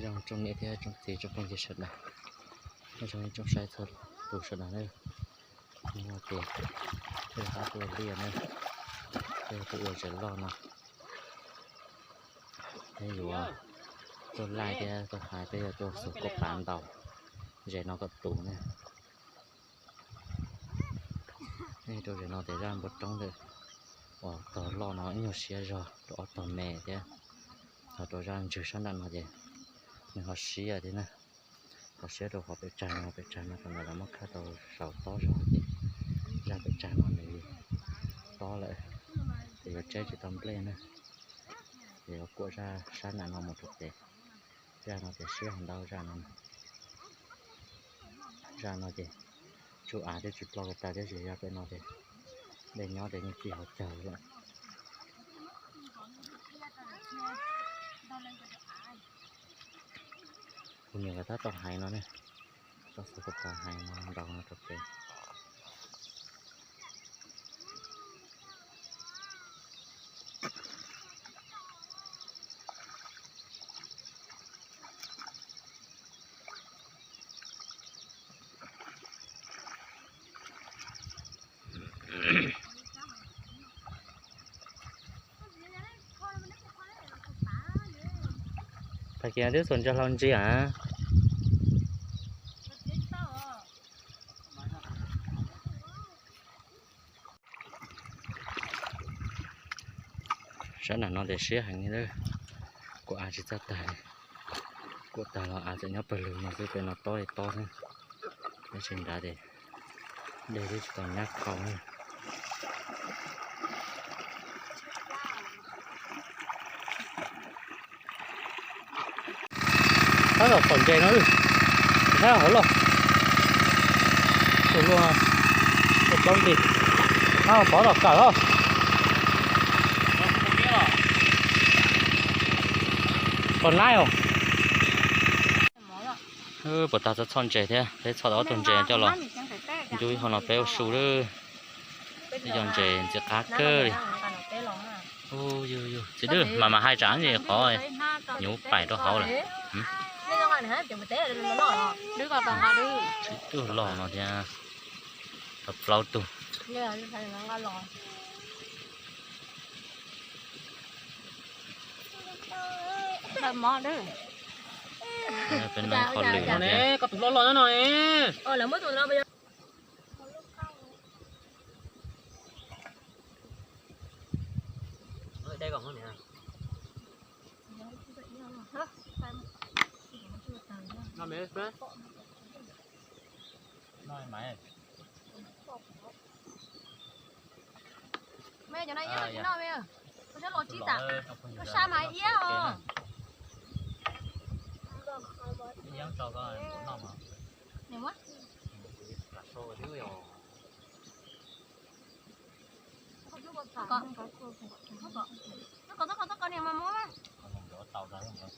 Zoo tsoom niam thiab tsoom txiv tsoom phooj ywg sawv daws, nyob zoo ib tsoom saib txhua tus sawv daws na. Hnub no ces peb rov qab tuaj liaj na, peb tuaj ua zes loj no. Peb yuav tuaj laij thiab tuaj hais, peb yuav tuaj xuas koj pav ntaus zes no kom tus na. Nej rau zes no ces zaj npua roob ntawm uas tog loj no ib nyuag siab zog rau ob tog me thiab, ho rau zaj ntswg sab nram no ces nws ho siab thiab na. Ho siab rau qhov pem tsag no, pem tsag no rau ntawd lawv muab khab tau saum tob zog ces zaj pem tsag no nws tob lawm, ces yuav tseb tsis tau nplej na. Ces yuav kuam zaj sab nram no mus rau pem. Zaj no ces siab heev ntau zaj no. Zaj no ces tsuj av twb tsis ploj ko tas tiam sis zaj pem no ces dej nyob ces yeej txij hauv cawv lawm. Kuv niam lawv tab tom hais no ne, tau xuas koj pav hais no ntaus no rau pem. Tag kis twb xuas ntsa hlau ntsia. Sab nram no ces siab heev li, kuam av tsis txawj tag li. Kuam tag los av tseem nyob pawg lug no xwb, pem no tob li tob xwb. Tab sis nrad ces dej twb tsis tau nyab qau li. Tab tom pom ntses no, tab hauv los, tus luaj, tus plaub nti, tab pov tom kawm os. Pom naib os. Puas tag txhob txhoj ntses thiab, peb txhoj tau ob tug ntses coj los ncu ib qho no peb ua su lawm. Ib co ntses ntxim qab kawg li. Ub, yug yug, txiv Dwb mas mas hais tsam ntsis qhov nyuv paim rau hauv lawm. Tsib tug los no thiab, tau plaub tug. Peb noj qhov lwm no thiab. Koj tus loj loj nyob no. Me cov no ib tug tsis noj me, koj sab los tsib tas, koj sab mas iab os. Txhob kov, txhob kov, txhob kov niag mas muab. Rau hauv, rau hauv, rau hauv, rau hauv.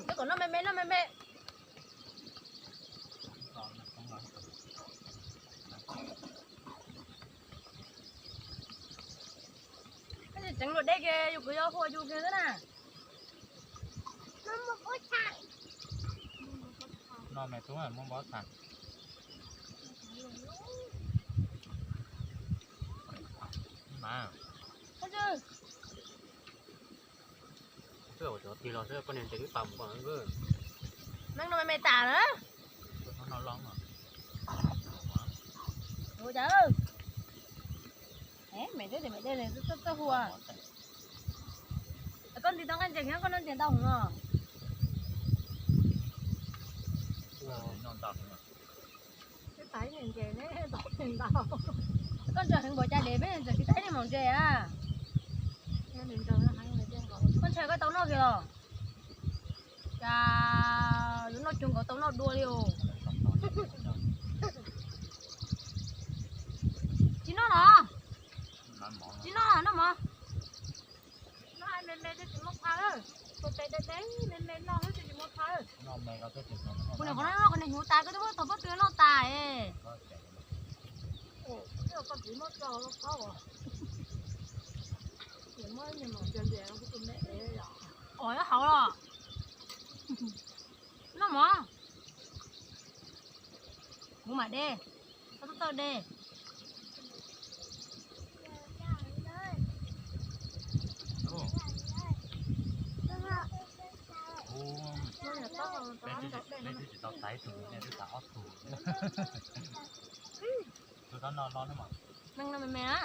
Coj kom noj me me, noj me me. Koj tseev luag deb kiag, yus kuv yuav hu yus kiag xwb na. Noj me tub muab npob tag. Tig los xwb, koj niag ntes ib pas mus koj. Neeg no me me tas na. Ua cas? Mem dej, mem dej li txawj txawj hu. Koj nti tau nqaij ntses thiab koj noj ntses ntau heev no. Koj ntshai heev npaum cas dev peb tseem tsis tau ib niag maum ntses a. Koj ntshai koj tau noj kiag los? Cas yuav noj cuag nkawd tau noj dua li os. Tsis noj los? Tsis noj, noj mov. Noj me me thiaj tsis muaj pha. Tus tes deb deb me me noj thiaj tsis muaj pha. Kuv niam qhuav noj noj kuv niag hnyuv tas koj twb muab thaum pob tw noj tas es. Koj txiv muab tso los qab os. Muab niag maum ntses liam kuv tus me es. Os, hauv los. Noj mov. Kuv mam de. Koj txhob txawj de. Peb twb tsis tau xaiv tus, nej twb xaiv ob tug. Tus no no no no. Neeg no me me na.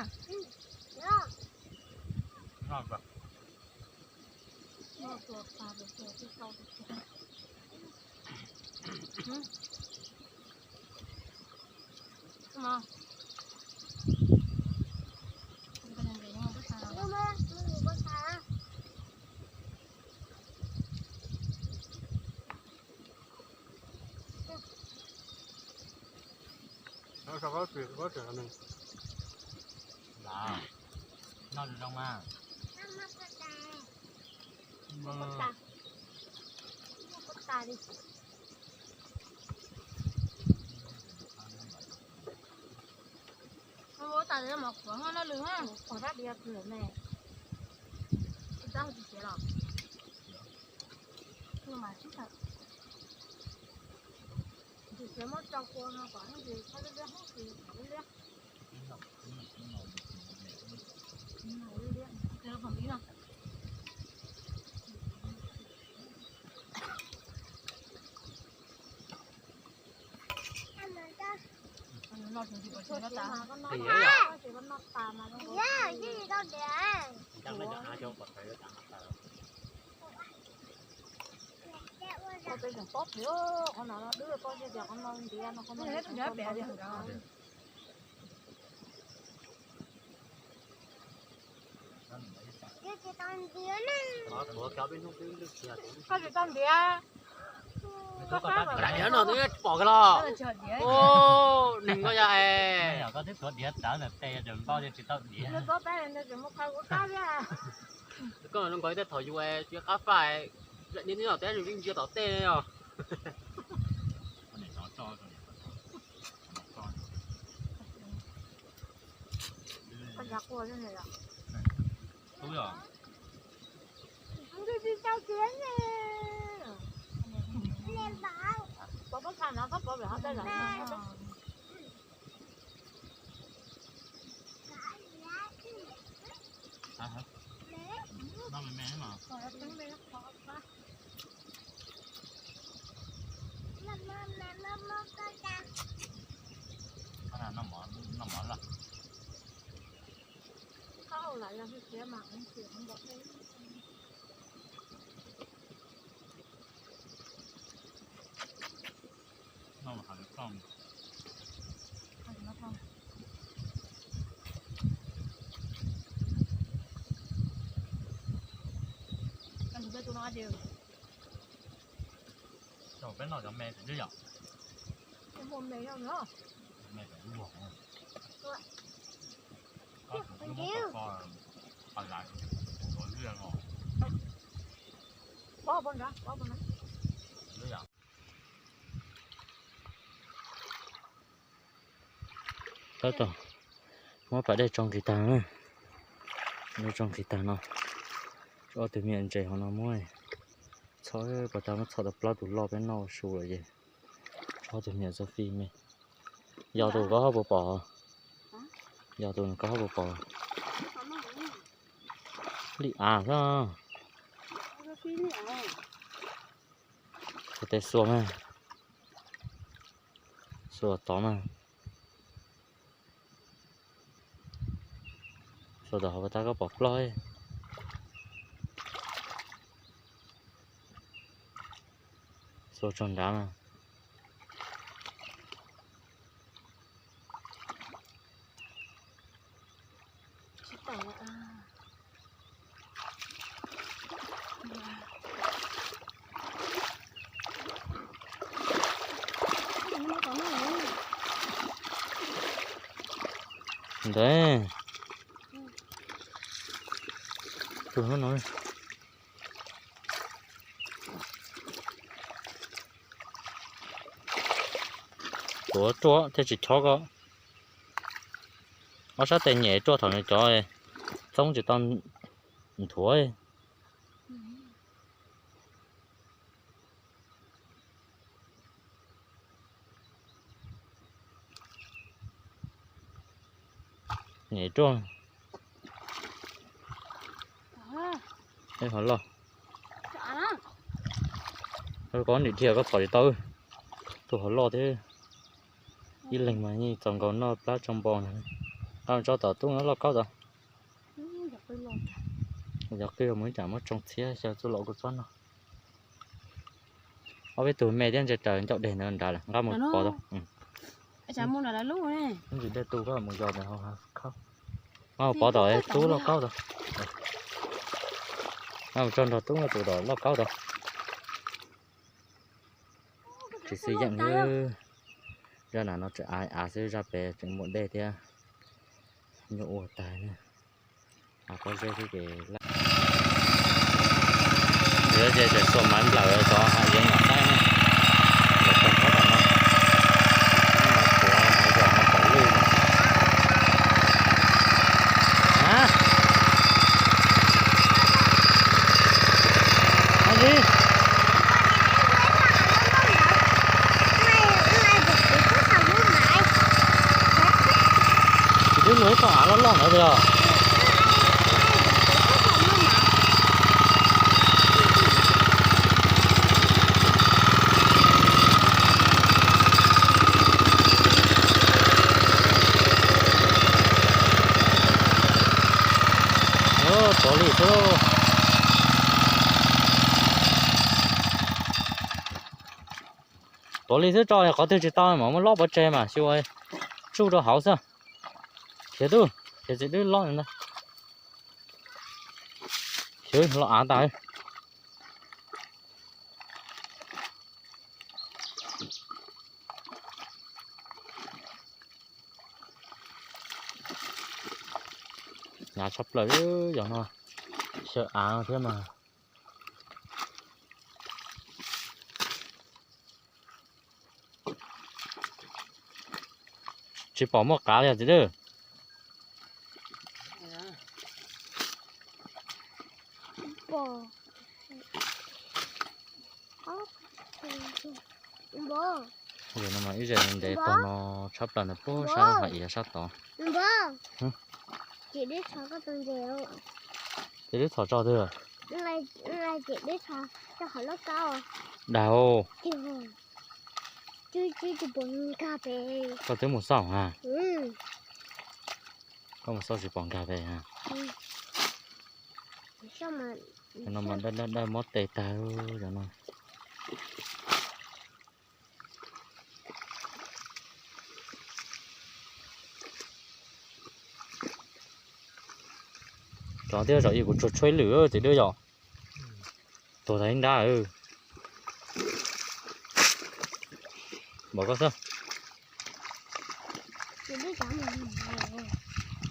No. Noj zoo zoo mas. Ua tas li mas kuv noj lwm na. Ua dab diav kawg me. Tsis tau tsis siav los? Mas sib tham. Tsis siav muab tso kua no kom nws qab liab liab hub tsis liab liab. Koj peb tseem pob tiag, qhov no no dwb koj tias qhov no ntiav no qhov no. Koj tsis tau ntiav. Koj sab no twb pom kiag los. Neeg koj yog es. Koj twb tuav diav tawv ntawm tes tseem npau tias tsis tau diav. Koj zoo nkaus tej thaum yus tsis qab faj, nyob tom teb yus yeej ntsia tom tej os. Tub yog. Peb noj cov me xwb yom. Me me. Tab tom muab pas dej tsoo kiag tag na. Dej tsoo kiag tag no, ob tug me nyuam ntses hauv no muab txhob, pas tas muab txhob tau plaub tus loj peb noj su lawm ces tso ob tug me nyuam txo fij me. Yog tus koj ho puas pom? Yog tus koj ho puas pom? Li av xwb. Tes xuas mas, xuas tod mas. Xuas tom hauv tab koj pom ploj. Xuas tsaug nrad mas. Ntawd. Tus no. Tuav ruaj thiaj tsis chob koj. Ob sab tes nyem ruaj thaum nws cov txoob tsis tau nthuav. Nyem ruaj. Hov loj. Koj nim dhia koj pom tsis tau. Tus hov loj thiab. Ib leeg mas yeej txaus nkaus noj plab tsoo npo na. Nqa mus tso tom tub loj kaub tod. Yog qwj mus ib tsam muab tsoo txhiab xyaw txuj lom kuv txhob noj. Ob peb tug me thiab ntse raws ncauj deg ntawd nrad lawm, nqa mus pov tod. Ntsis dej tu koj mus zos ntawd hauv khab. Nqa mus pov tom tub loj kaub tod. Nqa mus tso nrog tub tus tom loj kaub tod. Tsis xwm yeem li. Zaj nam no tseem av av xwb, zaj pem tseem muaj dej thiab. Nyuaj ua tag li. Av pob zeb xwb ces laj. Yuav ces tseem xuas maiv nplawm cov hav yeeb nyuam qaib na. Lawv tseem thob tom no. Maiv puav maiv zom maiv tom lwj. Hab, hab li. Tsis twb luag ib txoj av loj loj ntawd tiag. Tuav li xwb. Tuav li xwb tso, qhov twg tsis tau mas muab lob pov tseg mas xyuas tsuj rau hauv xwb. Khiav tub, khiav txiv dwb lob ntag. Khiav los av tas. Hnyav tshaj plaws, yog no xyaw av thiab mas. Tsis pom muaj qav li os txiv dwb. Ib zes ntev tog no tshab plaws ntawd puag sab hais iav sab tod. Ces dib txhos tso twg? Dag. Koj twb mus xauj a? Koj mus xauj tsis pom nkag pem a? No mas dawb dawb mob tes tag cov no. Rov thiab, zaum ib kuv tsuag tshuab ib lwm txiv dwb yom. Tuag tag ib nrab. Npam koj xwb.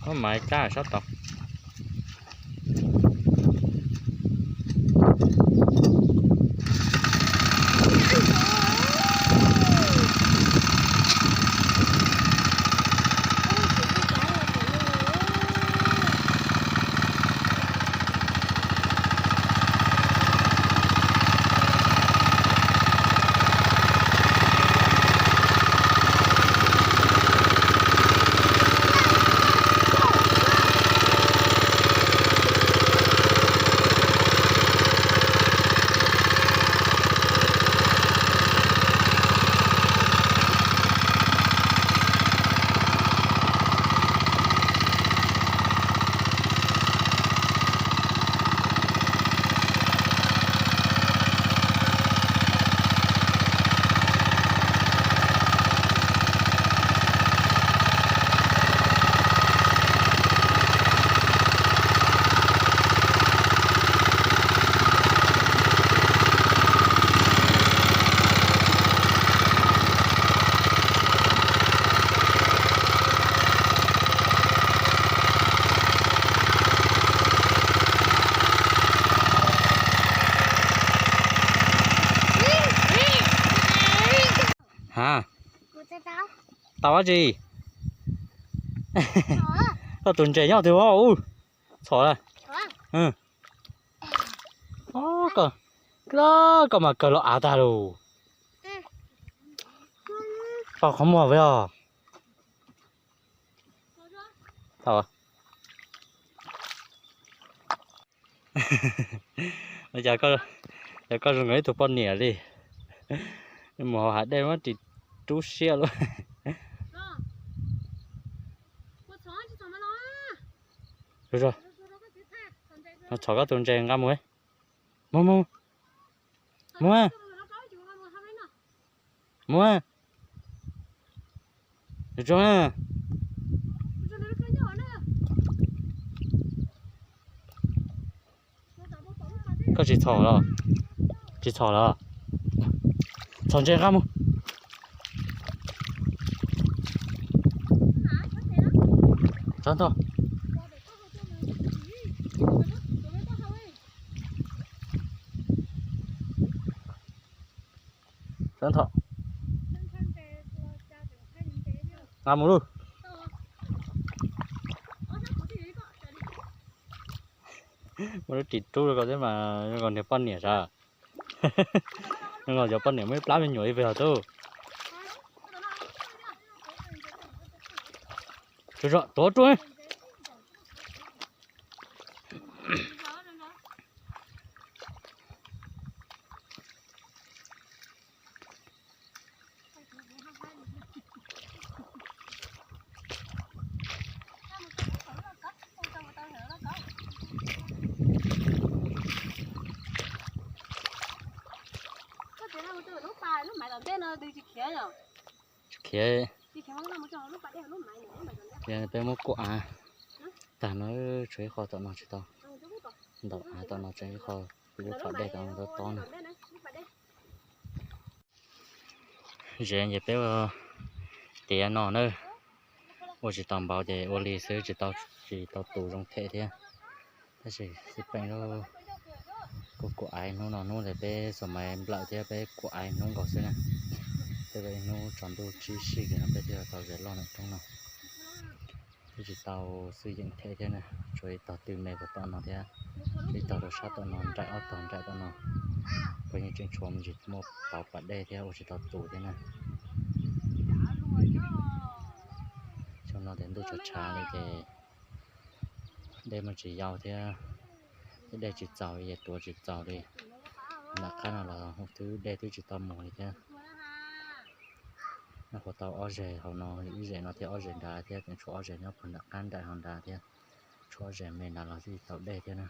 Muab maiv cab sab tod. Tau dab tsi? Koj tus ntses nyob twg ua ub? Txhom lawm. Koj mas kawg los av tag lus. Pom qhov muag peb os. Yog koj zoo nkaus ib tug poj niam li. Mus hauv hav dej muab ris rub siab lawm. Txhom koj tus ntses nqa mus. Mus mus. Mus. Mus. Koj tsis txhom los? Tsis txhom los? Txhom ntses nqa mus. Txhob ntho. Txhob ntho. Nqa mus lauj. Muab lub ris rub rau koj thiab mas zoo nkaus niag poj niam sav. Zoo nkaus cov poj niam muaj ib plab me nyuam ib pes os tub. Tuav ruaj. Khiav. Khiav. Peb muab kuam av tag no, tshuav ib qho tom no tsis tau. Ntaus av tom no tseem ib qho, lub pas dej tom no tob tob na. Zem ces peb ua tiav no na. Ua tsis tau npaum ces ua li xwb, tsis tau, tsis tau tus zoo them thiab. Tab sis xij peem lub, kuj kuam av ib hnub no, hnub ntawd peb xuas maiv nplawm thiab peb kuam av ib hnub nkaus xwb na. Peb ua ib hnub tsaus ntuj tsib sij kiag no peb thiaj tau zem loj ntawm roob no. Peb tsis tau xwb yeem them thiab na, tshuav ib tog tw me puag tom no thiab, ib tog rau sab tom no, nraim ob tog nraim tom no. Peb yeej tseem tshuav me ntsis muaj pauv pas dej thiab ua tsis tau tus thiab na. Xyoo no ces ntuj tshav tshav li ces dej muaj tsis yau thiab, dej tsis txaus li ces tuav tsis txaus li. Nram qab no los twb dej twb tsis tau mus li thiab. Noj qhuav tau ob zeg hauv no, ib zeg no thiab ob zeg nrad thiab, tseem tshuav ob zeg nyob puag nram qab nraim hauv nrad thiab, tshuav ob zeg me nrad los twb tsis tau dej thiab na.